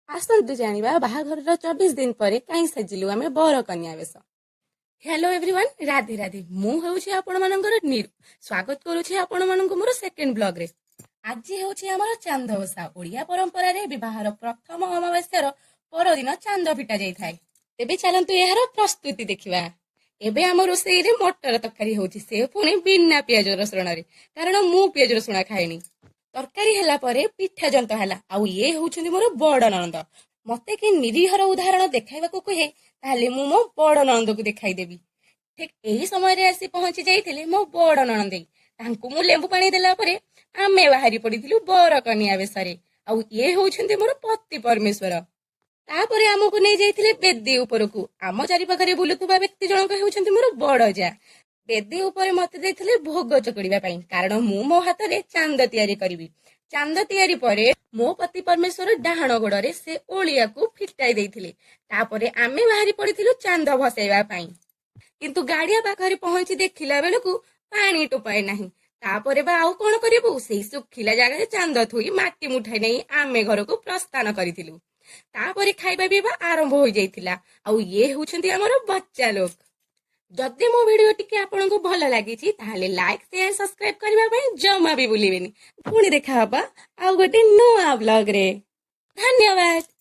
ଆସନ୍ତୁ ଜାଣିବା, ବାହାଘରର 24 ଦିନ ପରେ କାହିଁ ସାଜିଲୁ ଆମେ ବର କନ୍ୟା ବେଶ। Hello everyone, Radhe Radhe. ମୁଁ ହେଉଛି ଆପଣମାନଙ୍କର ନିରୁ। ସ୍ୱାଗତ କରୁଛି ଆପଣମାନଙ୍କୁ ମୋର ସେକେଣ୍ଡ ବ୍ଲଗରେ। ଆଜି ହେଉଛି ଆମର ଚାନ୍ଦ ଓଷା। ଓଡ଼ିଆ ପରମ୍ପରାରେ ବିବାହର ପ୍ରଥମ ଅମାବାସ୍ୟାର ପରଦିନ ଚାନ୍ଦ ଫିଟା ଯାଇଥାଏ। ତେବେ ଚାଲନ୍ତୁ, ଏହାର ପ୍ରସ୍ତୁତି ଦେଖିବା। ଏବେ ଆମ ରୋଷେଇରେ ମଟର ତରକାରୀ ହେଉଛି, ସେ ପୁଣି ବିନା ପିଆଜ ରସୁଣରେ, କାରଣ ମୁଁ ପିଆଜ ରସୁଣ ଖାଏନି। ତରକାରୀ ହେଲା ପରେ ପିଠା ଜନ୍ତା ହେଲା। ଆଉ ଇଏ ହେଉଛନ୍ତି ମୋର ବଡ ନଣନ୍ଦ। ମତେ କି ନିରୀହର ଉଦାହରଣ ଦେଖାଇବାକୁ କୁହେ, ତାହେଲେ ମୁଁ ମୋ ବଡ ନଣନ୍ଦକୁ ଦେଖାଇଦେବି। ଠିକ ଏହି ସମୟରେ ଆସି ପହଞ୍ଚି ଯାଇଥିଲେ ମୋ ବଡ ନଣନ୍ଦେଇ। ତାଙ୍କୁ ମୁଁ ଲେମ୍ବୁ ପାଣି ଦେଲା ପରେ ଆମେ ବାହାରି ପଡିଥିଲୁ ବର କନ୍ୟା ବେଶରେ। ଆଉ ଇଏ ହେଉଛନ୍ତି ମୋର ପତି ପରମେଶ୍ୱର। ତାପରେ ଆମକୁ ନେଇ ଯାଇଥିଲେ ବେଦୀ ଉପରକୁ। ଆମ ଚାରିପାଖରେ ବୁଲୁଥିବା ବ୍ୟକ୍ତି ଜଣକ ହେଉଛନ୍ତି ମୋର ବଡ ଯା। ବେଦୀ ଉପରେ ମତେ ଦେଇଥିଲେ ଭୋଗ ଚକଡିବା ପାଇଁ, କାରଣ ମୁଁ ମୋ ହାତରେ ଚାନ୍ଦ ତିଆରି କରିବି। ଚାନ୍ଦ ତିଆରି ପରେ ମୋ ପତି ପରମେଶ୍ୱର ଡାହାଣ ଗୋଡରେ ସେ ଓଳିଆକୁ ଫିଟାଇ ଦେଇଥିଲେ। ତାପରେ ଆମେ ବାହାରି ପଡିଥିଲୁ ଚାନ୍ଦ ଭସେଇବା ପାଇଁ। କିନ୍ତୁ ଗାଡିଆ ପାଖରେ ପହଞ୍ଚି ଦେଖିଲା ବେଳକୁ ପାଣି ଟୋପାଏ ନାହିଁ। ତାପରେ ବା ଆଉ କଣ କରିବୁ? ସେଇ ଶୁଖିଲା ଜାଗାରେ ଚାନ୍ଦ ଥୋଇ ମାଟି ମୁଠାଇ ନେଇ ଆମେ ଘରକୁ ପ୍ରସ୍ଥାନ କରିଥିଲୁ। ତାପରେ ଖାଇବା ପିଇବା ଆରମ୍ଭ ହୋଇଯାଇଥିଲା। ଆଉ ଇଏ ହେଉଛନ୍ତି ଆମର ବଚ୍ଚା ଲୋକ। ଯଦି ମୋ ଭିଡିଓ ଟିକେ ଆପଣଙ୍କୁ ଭଲ ଲାଗିଛି, ତାହେଲେ ଲାଇକ୍, ସେୟାର, ସବସ୍କ୍ରାଇବ କରିବା ପାଇଁ ଜମା ବି ଭୁଲିବେନି। ପୁଣି ଦେଖା ହବା ଆଉ ଗୋଟେ ନୂଆ ବ୍ଲଗରେ। ଧନ୍ୟବାଦ।